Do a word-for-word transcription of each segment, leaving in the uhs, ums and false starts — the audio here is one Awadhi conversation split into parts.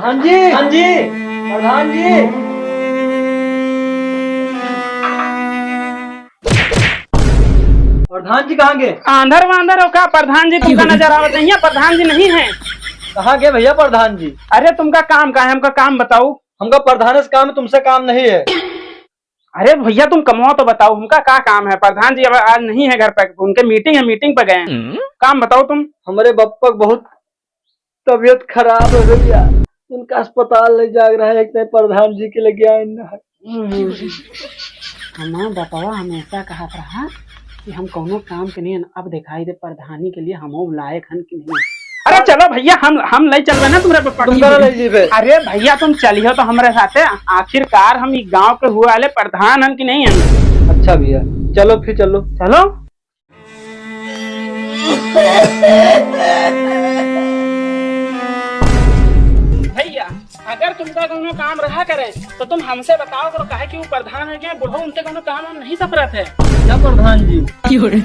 प्रधान जी, प्रधान जी, प्रधान जी। प्रधान जी कहाँ गए? आंधर वांधर हो का? प्रधान जी तुमका नजर आवत नहीं है, प्रधान जी नहीं है। कहाँ गए भैया प्रधान जी? अरे तुमका काम का है, हमका काम बताओ। हमका प्रधान से काम है, तुमसे काम नहीं है। अरे भैया तुम कमवा तो बताओ, हमका का काम है? प्रधान जी अब आज नहीं है घर पे, उनके मीटिंग है, मीटिंग पे गए हैं। काम बताओ तुम। हमरे बप्पा के बहुत तबीयत खराब है भैया, उनका अस्पताल ले जाग रहा है, एक नहीं प्रधान जी के लगे आए ना है। हमार बपवा हमेशा कहत रहा कि हम कौनो काम के नहीं, अब दिखाई दे प्रधानी के लिए हमो लायक हन कि नहीं। अरे चलो भैया, हम हम ले चलबे ना तुम्हरे बप्पा तुम के। करा ले जीबे? अरे भैया तुम चलियो तो हमरे साथे, आखिरकार हम ई गांव के हुए वाले प्रधान हन कि नहीं हन। अच्छा भैया, चलो फिर चलो। चलो। भैया, अगर तुमका कौनो काम रहा करे, तो तुम हमसे बताओ करो, काहे कि वो प्रधान है क्या, बुढ़ऊ, उनसे कौनो काम हम नहीं सपरत है। क्या प्रधान जी? क्यों रे?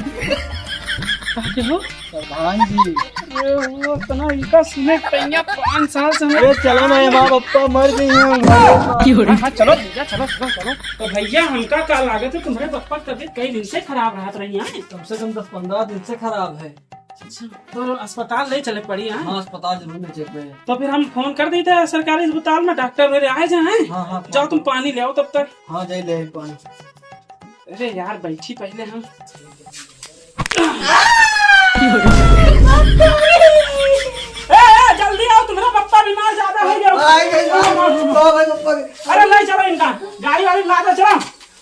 कहते हो? प्रधान जी। अरे, वो इतना इनका सुने पैया पाँच साल से हम अरे, चलो ना, ये माँ बाप्पा मर गई हैं हमारे। क्यों रे? हाँ, हाँ, चलो भैया, चलो, चलो, चलो। तो भैया, हमका का लागत है, तुम्हरे बप्पा की तबीयत कई दिन से खराब रहत रही है। कम से कम दस पन्द्रह दिन से खराब है। अच्छा, तो अस्पताल ले चले पड़ी, हाँ? हाँ, अस्पताल जरूर ले चले पड़ी। तो फिर हम फोन कर देते हैं सरकारी अस्पताल में, डॉक्टर मेरे आए जाए, हैं? हाँ, हाँ, जाओ, फोन तुम कर। पानी ले आओ तब तक। हाँ, जाई ले आई पानी। अरे यार, बैठी पहले हम। ए, ए, जल्दी आओ, तुम्हरा पप्पा बीमार ज्यादा हो गया। आए गए, आओ, आओ। आओ भाई, पप्पा के। अरे, ले चलो इनका, गाड़ी वाड़ी ला दो, चलो,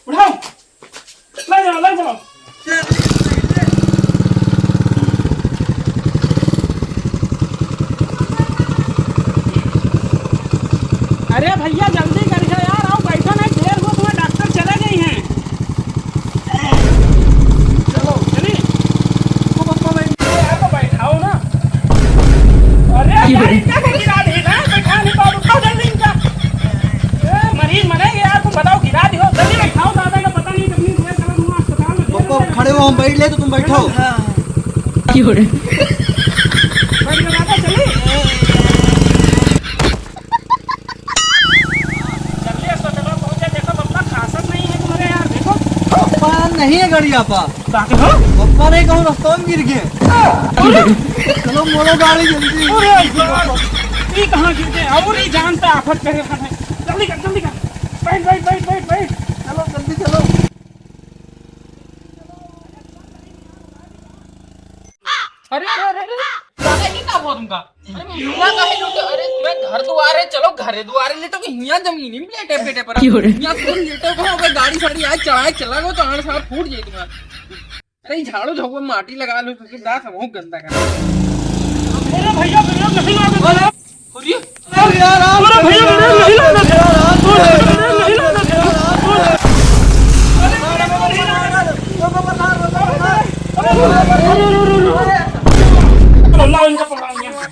उठाओ। ले चलो, ले चलो। अरे भैया, जल्दी करिए यार, आओ, बैठो नहीं, देर हो तुम्हें, डॉक्टर चले गए हैं। चलो। चली। तो बप्पा भाई, यार, तो बैठाओ ना। अरे यार, इनका तो गिरा दी ना, बैठा नहीं पाओ, उठाओ जल्दी इनका। ए, मरीज मरेंगे यार, तुम बताओ, गिरा दी हो, जल्दी बैठाओ, दादा का पता नहीं कितनी देर चला दूंगा अस्पताल में, देर बप्पा, हो जाएगा। खड़े हो, हम बैठ ले तो तुम बैठो। हाँ। बैठ के दादा, चली। जल्दी अस्पताल पहुंचे, देखो, बप्पा खासत नहीं है तुम्हारे यार, देखो। बप्पा नहीं है गड़िया पा। बाकी हो? बप्पा नहीं कहूँ, रास्ता में गिर गए। अरे! चलो, मोड़ो गाड़ी जल्दी। अरे यार, ये कहाँ गिर गए? और ये जान पे आफत करे हैं। जल्दी कर, जल्दी कर। बैठ, बैठ, बैठ, बैठ, बैठ। चलो, जल्दी चलो। अरे, अरे, अरे, अरे, दादा, ये का हुआ तुमका? अरे, मुंह काहे लूटे? अरे, तुम्हें घर दुआरे, चलो, घरे दुआरे लेटो कि हियां जमीन में लेटे पेटे पर। क्यों रे? हियां तुम लेटे को, अबे गाड़ी साड़ी आज चढ़ाए चला गो तो आड़ साड़ फूट जाए तुम्हारा। अरे, झाड़ू झोंको माटी लगा लो, क्योंकि दांत हम गंदा कर। अरे भैया, भैया, नहीं मारो। अरे यार, आप अरे भैया, अरे नहीं लौटा दे। अरे भैया, अरे नहीं लौटा दे। अरे, अरे, अरे, अरे। अरे, अरे, अरे, अरे। अल्लाह, इनका पकड़ो, इनका।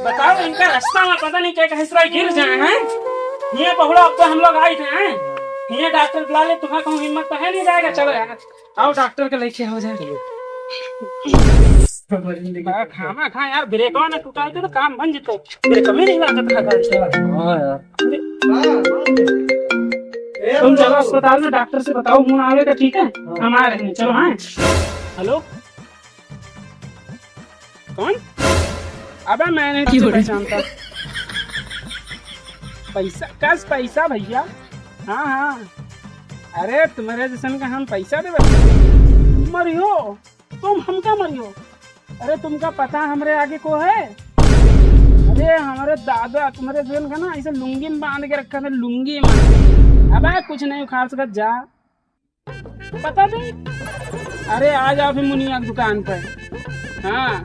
बताओ, इनका रास्ता में पता नहीं क्या कहे, इस तरह गिर जाए हैं। ये पकड़ो, अब तो हम लोग आए थे, हैं? ये डॉक्टर बुला ले, तुम्हारा कहूँ हिम्मत तो है नहीं जाएगा। चलो यार। आओ, डॉक्टर के लेके हो जाए। बा, खामा खा यार, ब्रेकवा ना टूटा होते तो काम बन जेतो। ब्रेकवे नहीं लागत था गाड़ी। हाँ यार। तुम चलो अस्पताल में, डॉक्टर से बताओ, फोन आवेगा, ठीक है? हम आ रहे हैं, चलो, हाँ। हेलो, कौन? अबे, मैं नहीं तुझे पहचानता। पैसा, कस पैसा भैया? हाँ, हाँ। अरे, तुम्हारे जैसन का हम पैसा देबे? मरियो, तुम हमका मरियो। अरे, तुमका पता हमरे आगे को है? अरे, हमारे दादा तुम्हारे जैसन का ना ऐसे लुंगी में बांध के रखा था, लुंगी में। अबे, कुछ नहीं उखाड़ सकत, जा। पता नहीं। अरे, आ जाओ फिर मुनिया की दुकान पर। हाँ,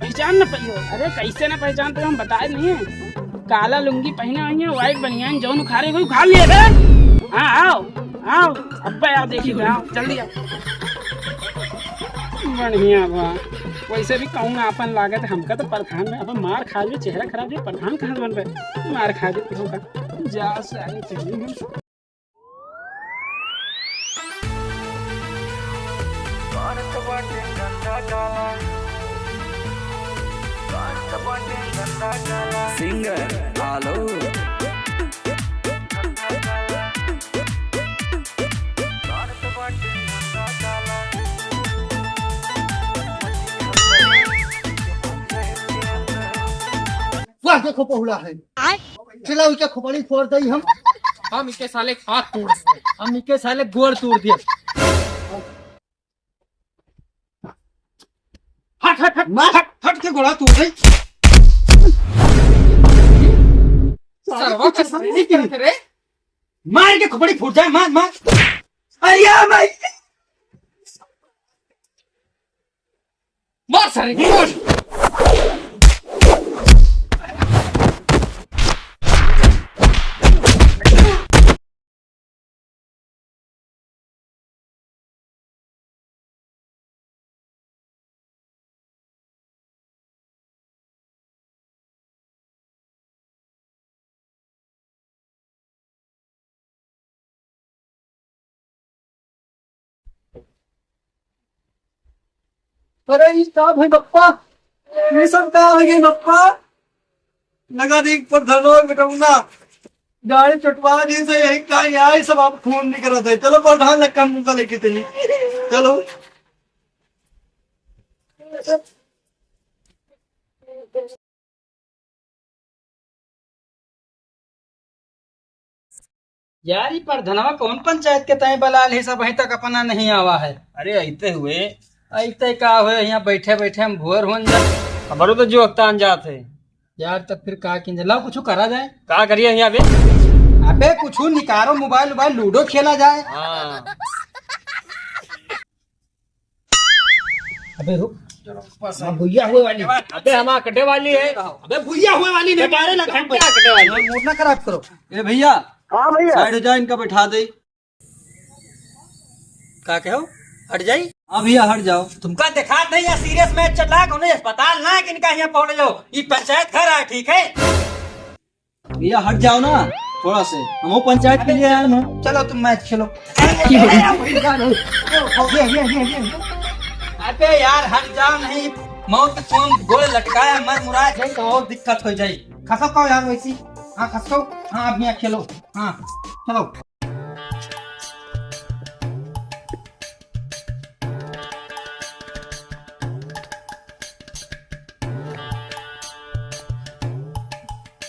पहचान न पाइयो। अरे, कैसे न पहचान पाइयो, हम बताए नहीं। काला लुंगी पहने हुए हैं, वाइट बनियान, जौन उखाड़े हुए उखाड़ लिए बे। हाँ, आओ, आओ, अब्बा आओ, देखिए, आओ, जल्दी आओ। बढ़िया बा, वैसे भी कौन आपन लागत, हमका तो प्रधान में अपन मार खा लिए, चेहरा खराब है, प्रधान कहाँ से बन रहे, मार खा लिए, होगा। जा सारे चलिए। Singer आलोक। वाह, देखो बहुला है। आय। चला, उनके खोपड़ी फोड़ दई हम। हम इनके साले के हाथ तोड़ देब। हम इनके साले गोड़ तोड़ देब। हट, हट, हट, मार। हट, हट के गोड़ा तोड़ दे। सरवा का सही करत रे। मार के खोपड़ी फूट जाए, मार, मार। अरे यार, मार। मार सारे, मार। अरे, ई का भई बप्पा? ई सब का होइ गई बप्पा? लगा दे एक परधनवा बेटौना। गाड़ी चोटवा दी से यही का यहाँ सब आप खून निकलत है। चलो परधान लग काम मुका लेके चली। चलो। यार, ई परधनवा कौन पंचायत के तय बलाल है, सब अहीं तक अपना नहीं आवा है। अरे, अइते हुए। अइते का हुए, यहाँ बैठे बैठे हम भुअर होन जा। हमरो तो जो अक्तान जात है। यार, तब फिर का किन जा? लाओ, कुछ करा जाए। का करिए यहाँ बे? अबे, कुछ निकारो, मोबाइल वोबाइल, लूडो खेला जाए। हाँ। अबे रुक, हाँ, भुइया हुए वाली। अबे हमार कटे वाली है। अबे भुइया हुए वाली नहीं, मारे ना घंटा कटे वाली। मूड ना खराब करो। ए भैया, हाँ भैया। साइड हो जा, इनका बैठा दे। का कहो? हट जाई? हाँ भैया, हट जाओ। तुमका देखात नहीं है, सीरियस मैच चल रहा है, कौनो अस्पताल ना है कि इनका यहाँ पहुँच जाओ। ये पंचायत घर है, ठीक है? भैया हट जाओ ना थोड़ा से, हम वो पंचायत के लिए आए हैं। चलो तुम मैच खेलो। अबे यार हट जाओ नहीं, मौत कौन गोड़ लटकाया, मर मुरा जाए तो और दिक्कत हो जाए। खसो पाओ यार वैसी, हाँ खसो, हाँ अब यहाँ खेलो, हाँ चलो।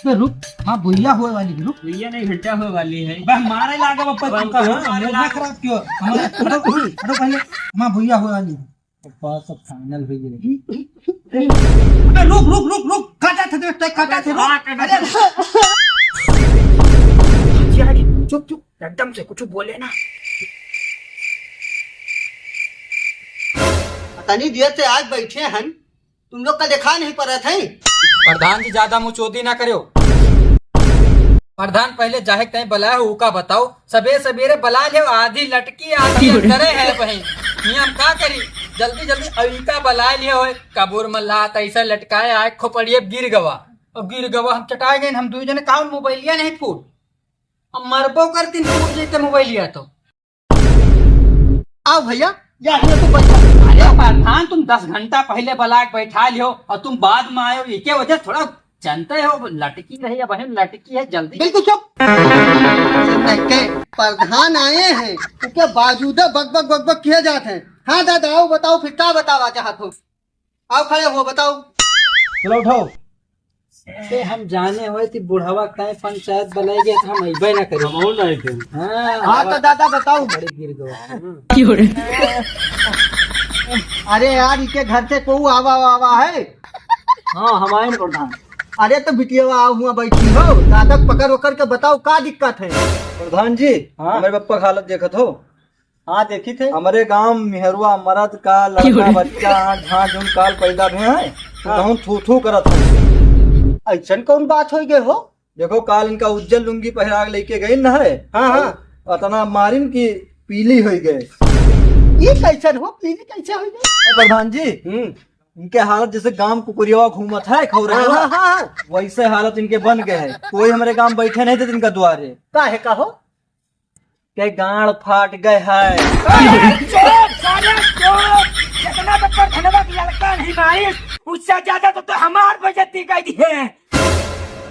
बे रुक, हाँ भुइया हुए वाली है, रुक। भुइया नहीं, घंटा हुए वाली है। बस मारे लागे बप्पा, अब तुमका हमको हाँ, मारे मूड ना लागे। खराब क्यों? हमारे हटो, हटो पहले, हाँ भुइया हुए वाली है। बप्पा सब फाइनल हो गए। अबे रुक, रुक, रुक, रुक, काटा थे, देख, काटा थे, रुक। हाँ, काटा अरे थे। चुप, चुप, एकदम से कुछ बोले ना। तनी देर से आज बैठे हन, तुम लोग का देखा नहीं पड़त है। प्रधान जी, ज्यादा मुँह चोदी ना करो। प्रधान, पहले जाहे के तय बलाए हो, उका बताओ। सबेरे सबेरे बलाए लियो, आधी लटकी, आधी अंदरे है बहिन। ये हम का करी? जल्दी जल्दी अविका बलाए लियो है। कबूर मल्ला तैसा लटकाए आए, खोपड़िए गिर गवा। और गिर गवा, हम चटाए गए, हम दुई जने, काउन मोबाइलिया नहीं फूट? हम मरबो करतीन, फूट जैते मोबाइलिया तो। आओ भैया, या हियाँ तो बैठा। अरे प्रधान, तुम दस घंटा पहले बलाए के बैठा लियो और तुम बाद में आयो, इके वजह थोड़ा जानते हो, लटकी रही है बहन, लटकी है, जल्दी। बिल्कुल चुप। के प्रधान आए हैं, उसके बावजूद बक बक बक बक किए जाते हैं। हाँ दादा, आओ बताओ, फिर का बतावा चाहत हो? आओ खड़े हो, बताओ। चलो उठाओ। से हम जाने होए ती बुढ़वा काहे पंचायत बुलाए गए, तो हम अइबे ना करी। हम और नहीं थे। हाँ, हाँ, तो दादा बताओ। बड़े गिर गए। अरे यार, इके घर से कोऊ आवा, आवा है? हाँ, हम आए ना प्रधान। अरे तो बिटिया आओ, हुआ बैठी हो, दादा पकड़ वकड़ के बताओ का दिक्कत है? प्रधान जी, हाँ। हमारे पप्पा की हालत देखत हो? हाँ, देखी थे। हमरे गांव मेहरुआ मरद का लड़का बच्चा हाँ झाँ झुन काल पैदा भे हैं, हाँ। तहूँ थू थू करत है। ऐसन कौन बात हो गए हो? देखो, काल इनका उज्जर लुंगी पहिरा के लेके गई न है। हाँ, हाँ। अतना मारिन की पीली हो गए। ये कैसन हो? पीली कैसे हो गए? ए, प्रधान जी, हम्म। इनके हालत जैसे गांव कुकुरिया घूमत है, खौरे हाँ, हाँ, हाँ, हाँ। वैसे हालत इनके बन गए है। कोई हमरे गांव बैठे नहीं थे इनका द्वारे। का है, का हो? के गांड फाट गए है। चुप साले, चुप। जितना तो धनवा के लड़का नहीं मारिस, उससे ज्यादा तो, तो हमार बेइज्जती कर दी है।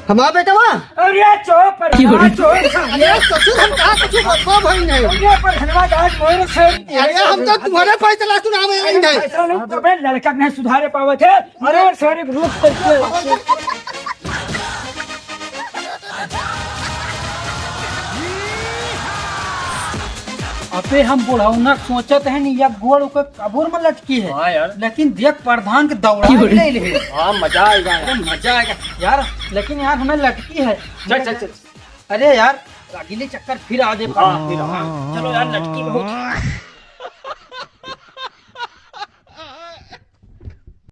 हमार बेटवा? अरे चुप रे, की हो रही? चुप। अरे ससुर, हम कहा कुछ बकवा भई नहीं। अरे पर धनवा आज मोर से अरे हम तो तुम्हारे फैसला सुनावे आई नहीं। फैसला नहीं, तबे लड़का नहीं सुधारे पावत है। अरे सॉरी, रुक करके। अबे हम बुढ़ौना सोचत है नहीं, या गोड़ ओकर कबूर में लटकी है। हाँ यार। लेकिन देख प्रधान के दौड़ा की हो रही? ले ले। हाँ, मजा आएगा यार। अरे मजा आएगा यार, लेकिन यार हमें लटकी है। चल, चल, चल। अरे यार, अगले चक्कर फिर आ दे। हाँ, फिर हाँ। चलो यार, लटकी बहुत।